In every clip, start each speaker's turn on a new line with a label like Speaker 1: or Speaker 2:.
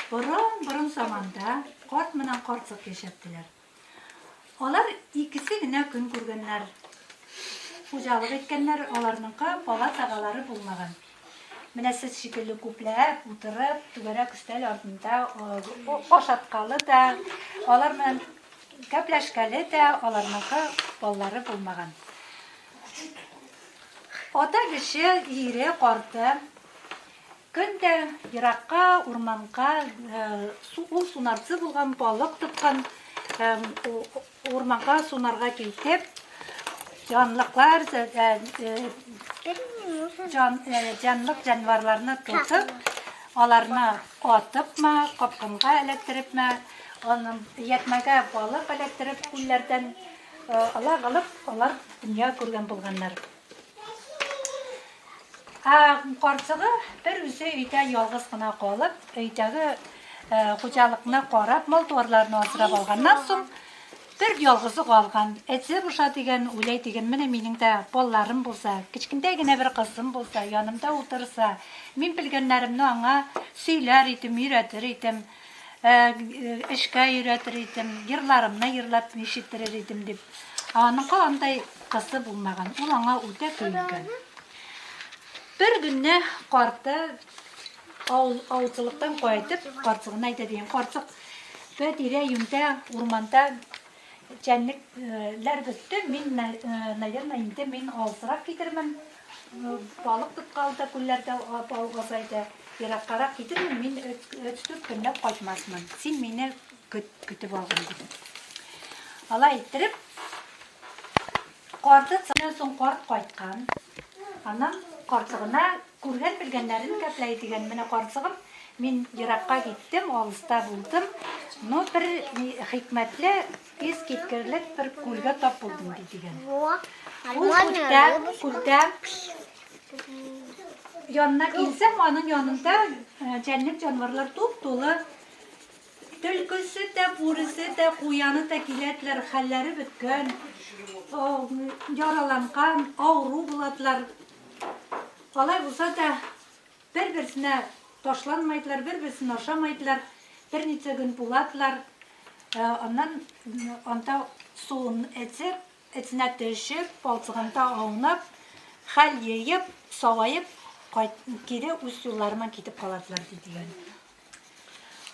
Speaker 1: Борын-борын заманда карт менән карчык яшәптеләр. Алар икесе генә көн күргәннәр. Хуҗалык иткәннәр, аларныңка бала-чагалары булмаган. Менә сез шикелле күпләп утырып, түгәрәк өстәл артында ашаткалы да, алар белән гәпләшкәле дә аларныңка балалары булмаган. Ата кеше, ире, карты Көн дә еракка, урманга, ул сунарчы булган, балык тоткан, урманга сунарга китеп, җанлыклар, җанлык җанварларны тотып, аларны атыпмы, капкынга эләктерепме, аның ятмәгә балык эләктереп күлләрдән ала алып, алар дөнья күргән булганнар. Ә карчыгы бер үзе өйдә ялгыз гына калып, өйдәге хуҗалыкны карап, мал-туарларны асрап алганнан соң, бер ялгызы калган. Эте буша дигән, уйлай дигән, менә минем дә балларым булса, кечкенә генә бер кызым булса, янымда утырса, мин белгәннәремне аңа сөйләр идем, өйрәтер идем, эшкә өйрәтер идем, йырларымны ерлап ишеттерер идем дип. Ә аныкы андай кызы булмаган, ул аңа үтә көенгән. Бер көнне карты аучылыктан кайтып, карчыгына әйтә дигән, карчык, бә тирә-юньдә, урманда җәнлекләр бетте, мин, наверное, инде мин алысрак китермен, балык тоткалы да күлләрдә балык азайды, ераккарак китермен, мин өч-дүрт көнләп кайтмасмын, син мине көт, көтеп алгын дип. Алай иттереп, карты соң карт кайткан. Аннан карчыгына күргән-белгәннәрен кәпләй дигән. Менә карчыгым, мин еракка киттем, алыста булдым, но бер хикмәтле, искиткерлек бер күлгә тап булдым, ди дигән. Ул күлдә, күлдә янына килсәм, аның янында җәнлек җанварлар туп-тулы. Төлкесе дә, бүресе дә, куяны да киләделәр, хәлләре беткән, яраланган, авыру буладылар. Алай булса да, бер-берсенә ташланмайдылар, бер-берсен ашамайдылар, берничә көн буладылар. Аннан анда суын эчеп, эченә төшеп, балчыгында аунап, хәл җыеп, саваеп, кире үз юлларына китеп каладылар, ди дигән.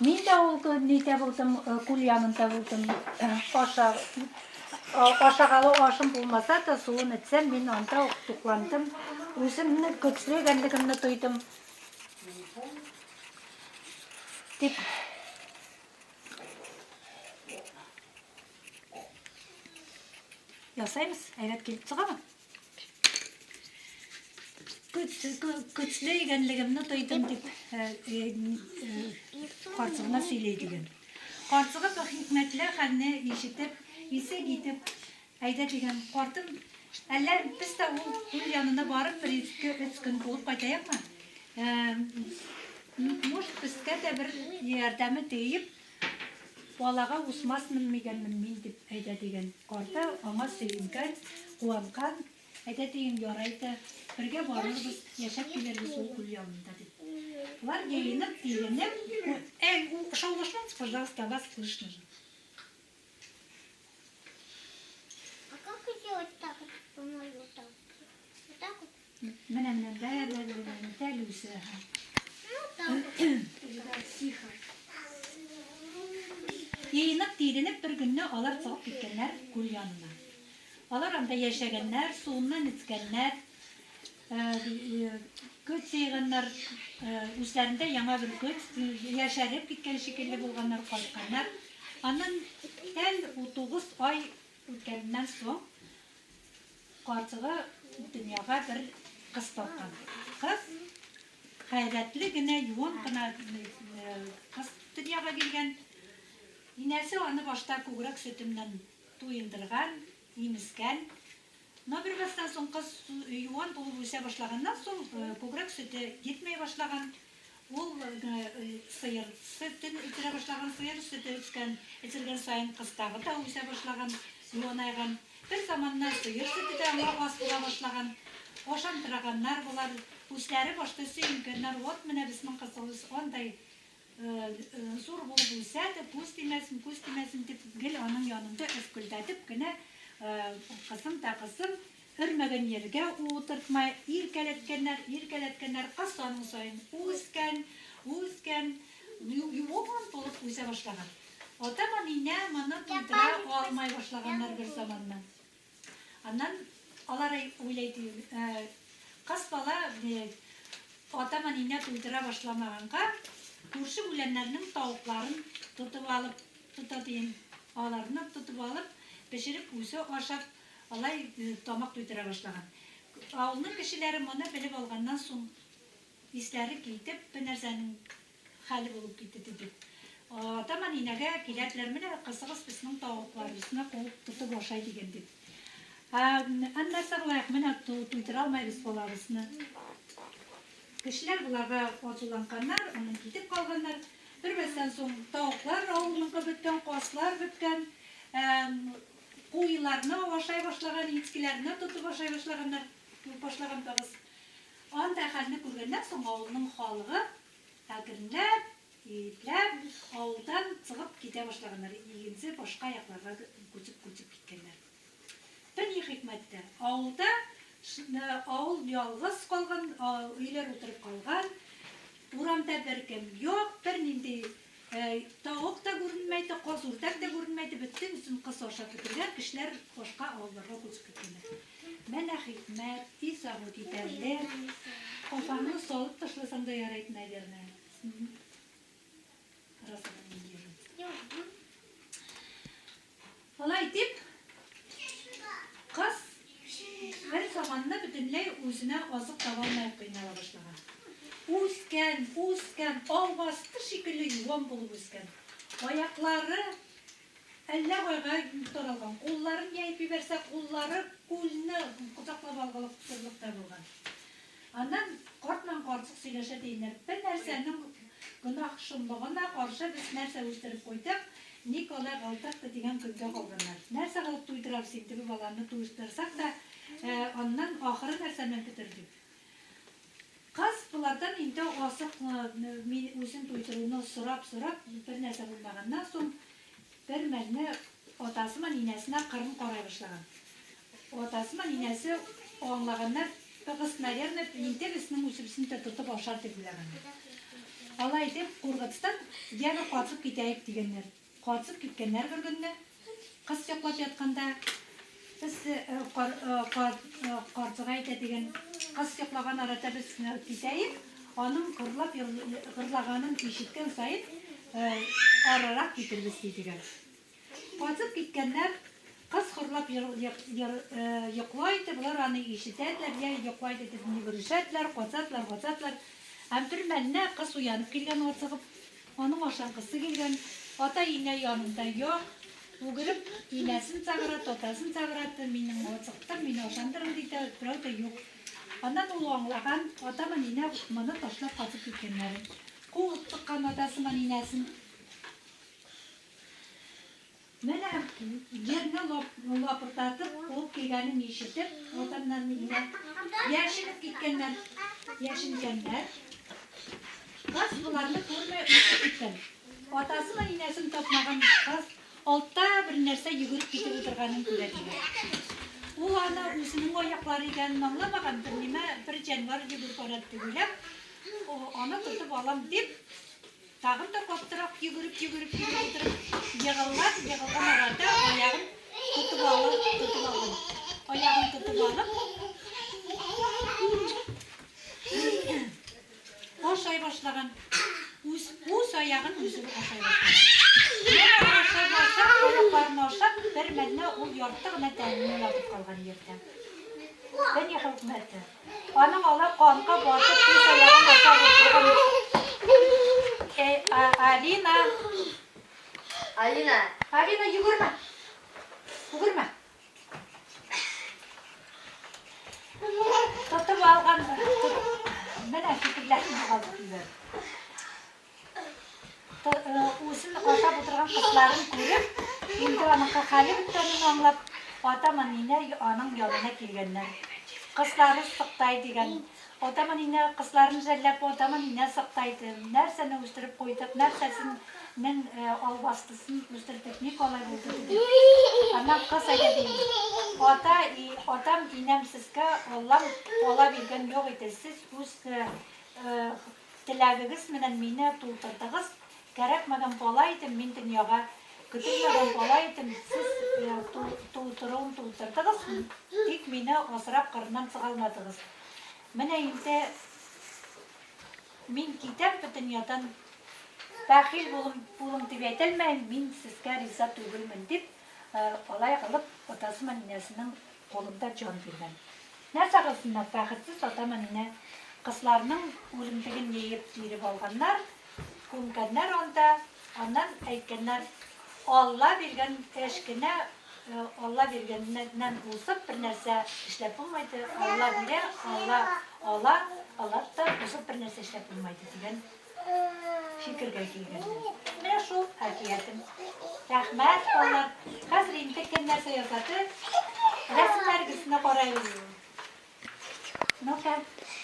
Speaker 1: Мин дә ул нидә булдым, күл янында булдым. Аша, ашагалы ашым булмаса да, суын эчсәм, мин анда ук тукландым. Үземне көчле икәнлегемне тойдым. Дип ясайбыз, әйбәт килеп чыгамы? Көчле икәнлегемне тойдым, дип карчыгына сөйли дигән. Карчыгы бу хикмәтле хәлне ишетеп, исе китеп, әйдә дигән, картым, әллә без дә ул күл янына барып бер ике өч көн булып кайтаекмы? Может, безгә дә бер ярдәме тиеп, балага усмасмын микәнмен мин, дип әйтә дигән. Карта аңа сөенгән, куанган, әйтә дигән, ярай да, бергә барырбыз, яшәп килербез ул күл янында, дип. Болар җыенып, тиренеп, әй, шаулашмагыз, пожалуйста, вас слышно же.
Speaker 2: А как сделать так вот, по-моему, вот так вот? Вот так вот?
Speaker 1: Менә, менә, да, да, да, да, да, Люся.
Speaker 2: Ну, так вот.
Speaker 1: Тихо. Җыенып, тиренеп бер көнне алар чыгып киткәннәр күл янына. Алар анда яшәгәннәр, суыннан эчкәннәр, көч җыйганнар, үзләрендә яңа бер көч, яшәреп киткән шикелле булганнар, кайтканнар. Аннан тән 9 ай үткәннән соң Карчыгы дөньяга бер кыз тапкан. Кыз гайрәтле генә, юан гына кыз дөньяга килгән. Инәсе аны башта күгрәк сөте белән туендырган, имезгән. Но бераздан соң кыз юан булып үсә башлаганнан соң, күгрәк сөте йитмәй башлаган. Ул сыер сөтен эчерә башлаган, сыер сөте эчкән, эчергән саен кыз тагы да үсә башлаган, юанайган. Бер заманнар сыер сөте дә аңа аз була башлаган. Ошандыраганнар болар, үзләре башта сөенгәннәр, вот менә безнең кызыбыз андай. Зур булып үсә дә, күз тимәсен, күз тимәсен дип, гел аның янында өфкелдәтеп кенә, кызым да кызым, өрмәгән җиргә утыртма, иркәләткәннәр, иркәләткәннәр, кыз аның саен үскән, үскән, юан булып үсә башлаган. Ата-инә моны туйдыра алмый башлаганнар бер заманны. Аннан алар уйлый, кыз бала ата-инә туйдыра башламаганга, күрше үләннәрнең тавыкларын тотып алып, тота диен, аларны тотып алып, пешереп үзе ашап, алай тамак туйдыра башлаган. Авылның кешеләре моны белеп алганнан соң, исләре китеп, бер нәрсәнең хәле булып китте дип. Атаман инәгә киләделәр, менә кызыгыз безнең тавыкларыбызны куып тотып ашай дигән дип. Нәрсә кылайык, менә туйдыра алмайбыз балабызны. Кешеләр боларга ачуланганнар, аннан китеп калганнар. Бер мәздән соң тавыклар авылныкы беткән, казлар беткән, куйларны ашай башлаган, искеләрне тотып ашай башлаганнар, башлаган тагыз. Анда хәлне күргәннән соң авылның халыгы әкренләп, ипләп авылдан чыгып китә башлаганнар, игенче башка якларга күчеп-күчеп киткәннәр. Бер ни хикмәттә, авылда авыл ялгыз калган, өйләр утырып калган, урамда беркем юк, бернинди тавык та күренмәйде, каз-үрдәк тә күренмәйде, бөтенесен кыз ашап бетергән, кешеләр башка авылларга күчеп киткәннәр. Менә хикмәт, и сагу китәрлек. Кафаңны салып ташласаң да ярый, наверное. Раз она не держит. Алай дип, кыз бер заманны бөтенләй үзенә азык таба алмай кыйнала башлаган. Үскән, үскән, албасты шикелле юан булып үскән. Аяклары әллә кайга таралган. Кулларын җәеп җибәрсә, куллары күлне кочаклап алгылык торлык та булган. Аннан карт белән карчык сөйләшә дигәннәр. Бер нәрсәнең гөнаһ шомлыгына каршы без нәрсә үстереп куйдык, ник алай кылдык та дигән көнгә калганнар. Нәрсә кылып туйдырабыз инде бу баланы, туйдырсак та, аннан ахыры нәрсә белән бетер дип. Кыз болардан инде азык үзен туйдыруны сорап-сорап бер нәрсә булмаганнан соң, бер мәлне атасы белән инәсенә кырын карый башлаган. Атасы белән инәсе аңлаганнар, кыз, наверное, инде безнең үзебезне дә тотып ашар дип уйлаганнар. Алай итеп, кургытстан, ягъни качып китәек дигәннәр. Качып киткәннәр бер көнне, кыз йоклап ятканда, без карчыга әйтә дигән, кыз йоклаган арада без китәек, аның гырлап гырлаганын ишеткән саен арырак китербез, ди дигән. Качып киткәннәр, кыз хурлап йоклый иде, болар аны ишетәделәр, я йоклый иде дип йөгерешәделәр, качадылар, качадылар. Һәм бер мәлне кыз уянып килгән ацыгып, Аның ашагысы килгән, ата-инә янында юк. Үгереп, инәсен чакыра, татасын чакыра, минем ачыктым, мине ашандырың ди дә, берәү дә юк. Аннан ул аңлаган, ата белән инә моны ташлап качып киткәннәрен. Куып тоткан атасы белән инәсен. Менә җирне лапырдатып куып килгәнен ишетеп, ата белән инә яшенеп киткәннәр. Яшенгәннәр. Кыз боларны күрми үтеп киткән. Атасы белән инәсен тапмаган кыз алтта бер нәрсә йөгереп китеп утырганын күрә дигән. Ул аны үзенең аяклары икәнен аңламаган, бер нимә, бер җанвар йөгереп бара дип уйлап, аны тотып алам дип, тагын да каттырак йөгереп, йөгереп, йөгереп утырып, егылган, егылган арада аягын тотып алып, тотып алган. Аягын тотып алып, Ашай башлаган. Үз, үз аягын үзе ашай башлаган. Менә ашап, ашап, аякларын ашап, бер мәлне ул ярты гына тәненә ятып калган җирдә. Бер ни хикмәте. Аның ала канга батып үз аягын ашап утырган. Эй, Алина!
Speaker 2: Алина!
Speaker 1: Алина, йөгермә! Йөгермә! Тотып алган, менә фикерләрен югалтып җибәрде. Үзен ашап утырган кызларын күреп, инде аның хәле беткәнен аңлап, ата-ана аның янына килгәннәр. Кызлары сыктай дигән. Атаман инә кызларын жәлләп, атаман инә сактайды. Нәрсәне үстереп куйдык, нәрсәсенең албастысын үстердек, ник алай булды диде. Аннан кыз әйтә ди: "Ата, и, атам, инәм сезгә Аллам бала биргән юк иде. Сез үз теләгегез менән мине тудырдыгыз. Кәрәкмәгән бала идем мин дөньяга. Көтелмәгән бала идем. Сез тудыруын тудырдыгыз, тик мине асрап карыннан чыга алмадыгыз. Менә инде мин китәм бу дөньядан, бәхил булым, булым дип әйтәлмәем, мин сезгә риза түгелмен", дип, алай кылып, атасы менән инәсенең кулында җан биргән. Нәрсә кылсыннар, бәхетсез ата менән инә кызларның үлемтеген җыеп биреп алганнар, күмгәннәр анда, аннан әйткәннәр: "Алла биргән эш кенә, Алла биргәннән узып бер нәрсә эшләп булмайды, Алла бирә, Алла ала, Алла да узып бер нәрсә эшләп булмайды", дигән фикергә килгәннәр. Менә шул әкиятем. Рәхмәт, балалар. Хәзер инде кем нәрсә ясады? Рәсемнәрегезне карайбыз. Ну-ка,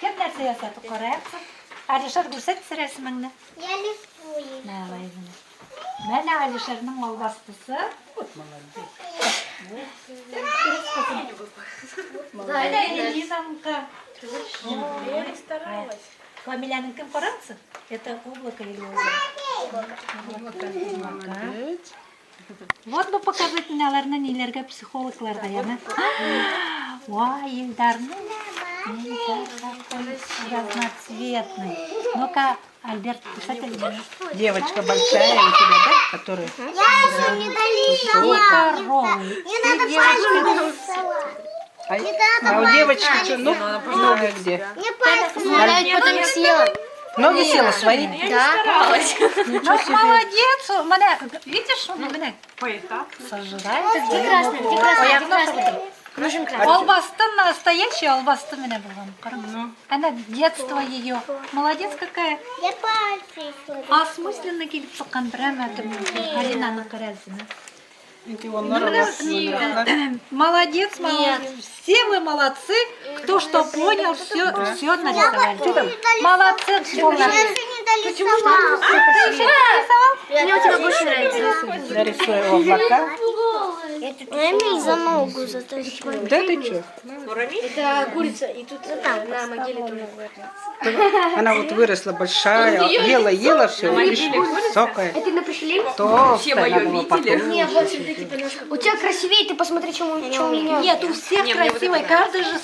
Speaker 1: кем нәрсә ясады, карыйк. Алишер, күрсәт рәсемеңне.
Speaker 2: Я рисую.
Speaker 1: Давай, менә. Менә Алишерның албастысы.
Speaker 3: Вот молодец.
Speaker 1: Менә Элинаныкы.
Speaker 4: Я не старалась.
Speaker 1: Камиляныкын карагыз. Это облако или озеро? Облако.
Speaker 3: Молодец.
Speaker 1: Вот бы показать менә аларны ниләргә, психологларга, яме. Вай, Илдарның. Илдар какой разноцветный. Ну-ка, Альберт, күрсәт әле.
Speaker 3: Девочка большая у тебя, да? Которая?
Speaker 2: Я еще не дорисовала.
Speaker 1: И коровы.
Speaker 2: Мне надо пальцы нарисовать.
Speaker 3: А у девочки что, ну, ноги где?
Speaker 2: Мне пальцы.
Speaker 5: Я потом съела.
Speaker 3: Ноги съела свои?
Speaker 5: Да.
Speaker 1: Ну, молодец. Менә, видишь, он менә
Speaker 4: Поэтапно.
Speaker 1: сожрает.
Speaker 5: Где красный? Где красный? Где красный? Нужен красный.
Speaker 1: Албасты, настоящий албасты менә булган. Карагыз. Она детство ее. Молодец какая.
Speaker 2: Я пальцы еще.
Speaker 1: Осмысленно килеп чыккан прямо Алинаның рәсеме.
Speaker 3: Инде
Speaker 1: Ну,
Speaker 3: оннар
Speaker 1: менә,
Speaker 3: алар.
Speaker 1: молодец, молодец. Все вы молодцы. Кто что понял, все, все нарисовали. Молодцы,
Speaker 2: Я
Speaker 1: балалар.
Speaker 2: еще не дорисовала.
Speaker 1: Ты еще не нарисовал?
Speaker 5: Мне у тебя больше нравится.
Speaker 3: Нарисуй облака.
Speaker 2: Рамиль за ногу затащил.
Speaker 3: Да ты что?
Speaker 5: Это курица, и тут на могиле тоже.
Speaker 3: Она вот выросла большая, ела, ела все, видишь, высокая,
Speaker 5: Это на пришли?
Speaker 3: толстая, надо было
Speaker 5: Не,
Speaker 3: потолще.
Speaker 5: вот типа У тебя красивее, ты посмотри, чем у меня.
Speaker 1: Нет, у всех красивый, каждый же